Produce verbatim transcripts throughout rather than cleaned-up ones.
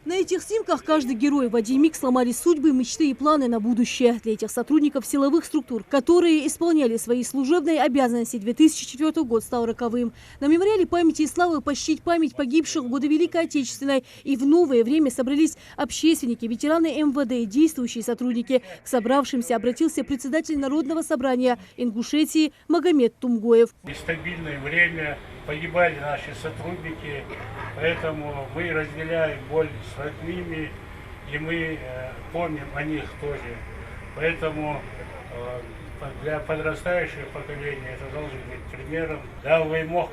На этих снимках каждый герой. В один миг сломались судьбы, мечты и планы на будущее. Для этих сотрудников силовых структур, которые исполняли свои служебные обязанности, две тысячи четвёртый год стал роковым. На мемориале памяти и славы почтить память погибших в годы Великой Отечественной и в новое время собрались общественники, ветераны МВД и действующие сотрудники. К собравшимся обратился председатель Народного собрания Ингушетии Магомед Тумгоев. Нестабильное время, погибали наши сотрудники, поэтому мы разделяем боль с родными, и мы э, помним о них тоже. Поэтому э, для подрастающего поколения это должен быть примером. Да, вы мог,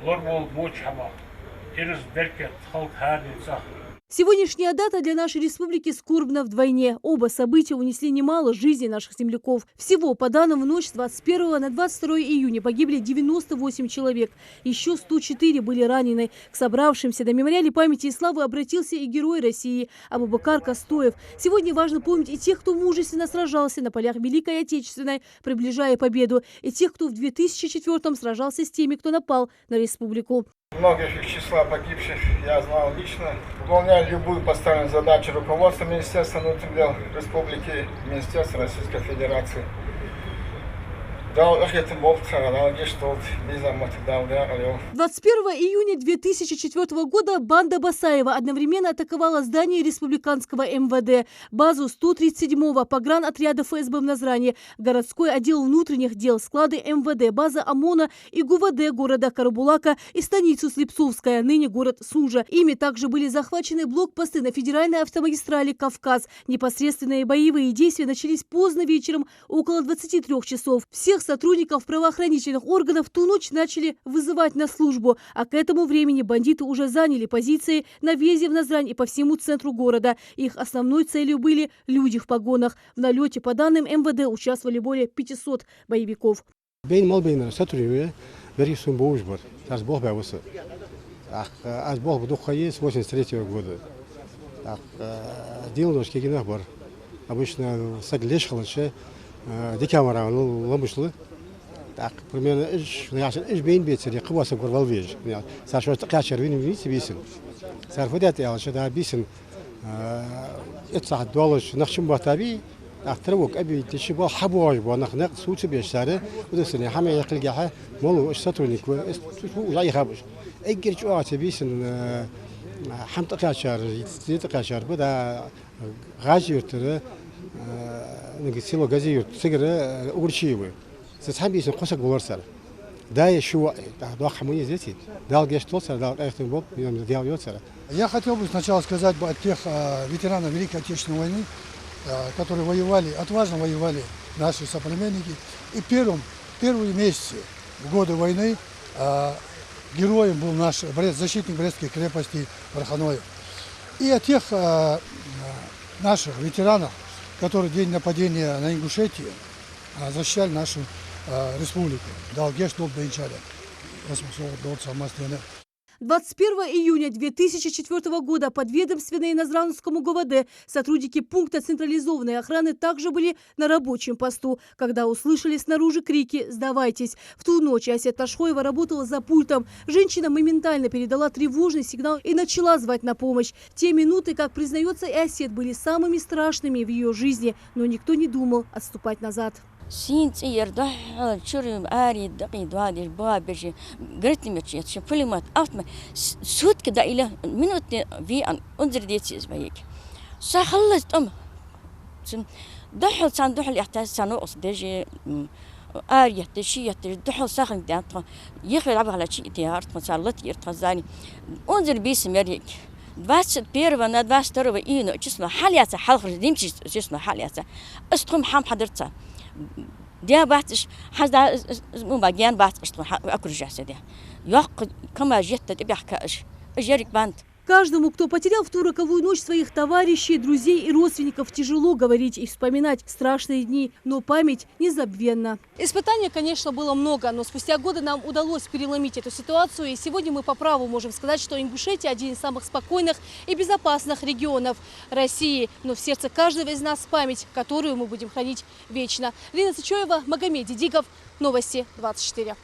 лор болба воча хӀама, ираз беркат халкъ хьарнин цӀагӀа. Сегодняшняя дата для нашей республики скорбна вдвойне. Оба события унесли немало жизней наших земляков. Всего, по данным, в ночь с двадцать первого на двадцать второе июня погибли девяносто восемь человек. Ещё сто четыре были ранены. К собравшимся на мемориале памяти и славы обратился и Герой России Абубакар Костоев. Сегодня важно помнить и тех, кто мужественно сражался на полях Великой Отечественной, приближая победу, и тех, кто в две тысячи четвёртом сражался с теми, кто напал на республику. Многих из числа погибших я знал лично. Выполняли любую поставленную задачу руководства Министерства внутренних дел республики, Министерства Российской Федерации. Дала къахетам болба царна, Дала гешт долда, безам мотт Дала декъала йойла. Двадцать первого июня две тысячи четвёртого года банда Басаева одновременно атаковала здание республиканского МВД, базу сто тридцать седьмого погранотряда ФСБ в Назрани, городской отдел внутренних дел, склады МВД, базы ОМОНа и ГУВД города Карабулака и станицу Слепцовская, ныне город Сужа. Ими также были захвачены блокпосты на федеральной автомагистрали «Кавказ». Непосредственные боевые действия начались поздно вечером, около двадцати трёх часов. Всех сотрудников правоохранительных органов ту ночь начали вызывать на службу, а к этому времени бандиты уже заняли позиции на въезде в Назрань и по всему центру города. Их основной целью были люди в погонах. В налёте, по данным МВД, участвовали более пятисот боевиков. Байна мел байнараш сотрудникаш берригаш сона бовш бар. Царца болх баь ва со. ТӀаккха аз болх бе дукха ха я с восемьдесят третьего года. ТӀаккха диланаш кегий нах бар. Обычно саг леш хилча, дикамара ламаш лу. ТӀаккха примерно уж, яхаш, уж байна бецаре кхыбола саг вар вала везаш. Цар шоашта кхаьчар вина вица бийсан. Цар фу даьд аьлча, да бийсан, э, эццахь долаш нах чум баттаби, тӀаккха траву кабийташ, бал хьабоагӀаш бола нах, никъ цу ца беш цар, удасане хьама яьккхилгахьа, мало уж сотрудник ва, эс цу, цу, уже ихаб уж. Эггара чӀоагӀа ца бийсан, э, хьама тӀакхаьчар, зе тӀакхаьчар ба, да, ГӀажи-Юртара, э, нага село Гази-Юрт, цигара, э, Уграчиева. Цу цхьан бийсан кхо саг валар цар. Да е шу ваӀ, да, доккха хӀама еза ци. Дала гешт долда цар, Дала къахетам болба, Дала йойла цар. Я хотел бы сначала сказать бы о тех, э, ветеранах Великой Отечественной войны, э, которые воевали, отважно воевали наши соплеменники. И первым, первые месяцы, в годы войны, э, героем был наш Брест, защитник Брестской крепости Варханоев. И о тех, э, э, наших ветеранах, которые в день нападения на Ингушетию, а, защищали нашу, а, республику. Дала гешт долда вайна. Восемьсот долда самостоятельно. Двадцать первого июня две тысячи четвёртого года подведомственные Назранскому ГУВД сотрудники пункта централизованной охраны также были на рабочем посту, когда услышали снаружи крики: «Сдавайтесь!». В ту ночь Асет Ташхоева работала за пультом. Женщина моментально передала тревожный сигнал и начала звать на помощь. Те минуты, как признаётся и Асет, были самыми страшными в её жизни, но никто не думал отступать назад. Сийна цӀи яр духьал, чура ари дакъий доадеш, боабеш, гранатомёт еча, пулемёт, автомат. С-, сутки даьлла, минуте виан, унзара деций из вайга. Са хьаллаз тӀом. Цун духьал, царна духьал яхтац, царна новкъост деш, м, ара етташ, ши етташ, духьал саханг даьнна тхо. Ехе дӀабахалача и тӀехьа тхо, цар лата ира тхо зани. Унзара бийса мер йиг. Двадцать первого на двадцать второе июня число хьалъяьца, хьалхара дийнача число хьалъяьца. Аз тхо-м хьам хьадар цар. Де бац уж, хьазда, з-, з-, з-, ма ген бац уж тхо, хьа-, окружать са де. Йоккха КамАЗ етта тӀабехка уж. Уж ерриг банда. Каждому, кто потерял в ту роковую ночь своих товарищей, друзей и родственников, тяжело говорить и вспоминать страшные дни, но память незабвенна. Испытаний, конечно, было много, но спустя годы нам удалось переломить эту ситуацию, и сегодня мы по праву можем сказать, что Ингушетия — один из самых спокойных и безопасных регионов России. Но в сердце каждого из нас память, которую мы будем хранить вечно. Лина Сычоева, Магомед Дидигов, Новости двадцать четыре.